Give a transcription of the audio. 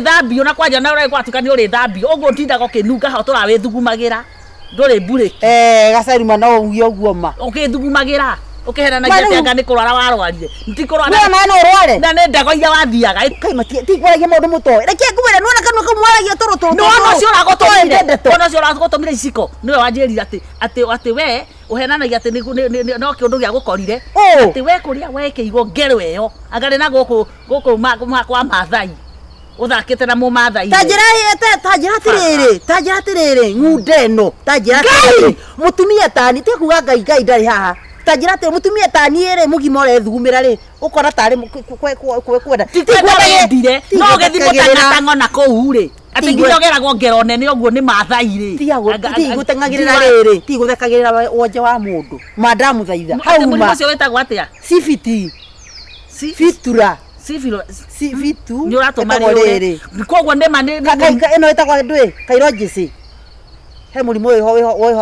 Ũrĩthambio na kwanja na ũrĩa gwatuĩka nĩ ũrĩthambio ũguo ũtindaga ũkĩnunga haha ũtũraga wĩthugumagĩra, ndũrĩ mburĩki. Eh, gaceruma no uge ũguo ma. Ũkĩthugumagĩra ũkĩhenanagia Ma atĩ rĩu- anga nĩ kũrwara warwarire, ti kũrwara. We ona no ũrware. Na nĩ ndego iria wathiaga. Kai matie ti kwaragia maũndũ mũtoĩ. Reke ngwĩre nĩwona kanua kau mwaragia tũrũ tũrũ. Nĩwona ũcio ũragũtũmire ndeto. Wona ũcio ũragũtũmire iciko nĩwe wanjĩrire atĩ we ũhenanagia atĩ no kĩũndũ gĩa gũkorire. Ũ. Atĩ we kũrĩa wekĩirwo ngero ĩyo anga nĩ na gũkũ kwa Maathai ũthakĩte na mũmathai. Ta njĩra ta njĩra atĩrĩrĩ, ta njĩra atĩrĩrĩ, ng'unda ĩno, ta njĩra atĩrĩrĩ, mũtumia tani, ti kuga Ngai Ngai ndarĩ haha. Ta njĩra atĩrĩ, mũtumia tani rĩ, mũgima ũrethugumĩra rĩ, ũkona tarĩ kwenda. Ti kwenda wendire, no ũgĩthiĩ mũtang'atang'o na kũu rĩ, atĩ nginya ũgeragwo ngero nene ũguo nĩ Maathai rĩ. Ti gũteng'agĩrĩra rĩrĩ, ti gũthekagĩrĩra wonje wa mũndũ. Ma ndamũthaitha. Atĩ Hau mũrimũ ma. ũcio wĩtagwo atĩa? Cibiti. Fitura. Cibilo. Cibitu. Nĩ ũratũma ĩtagwo rĩũre. rĩrĩ. Koguo nĩ ma nĩ Ĩno ĩtagwo ndũĩ, kairojĩsĩ. He mũrimũ wĩho wĩho wĩho.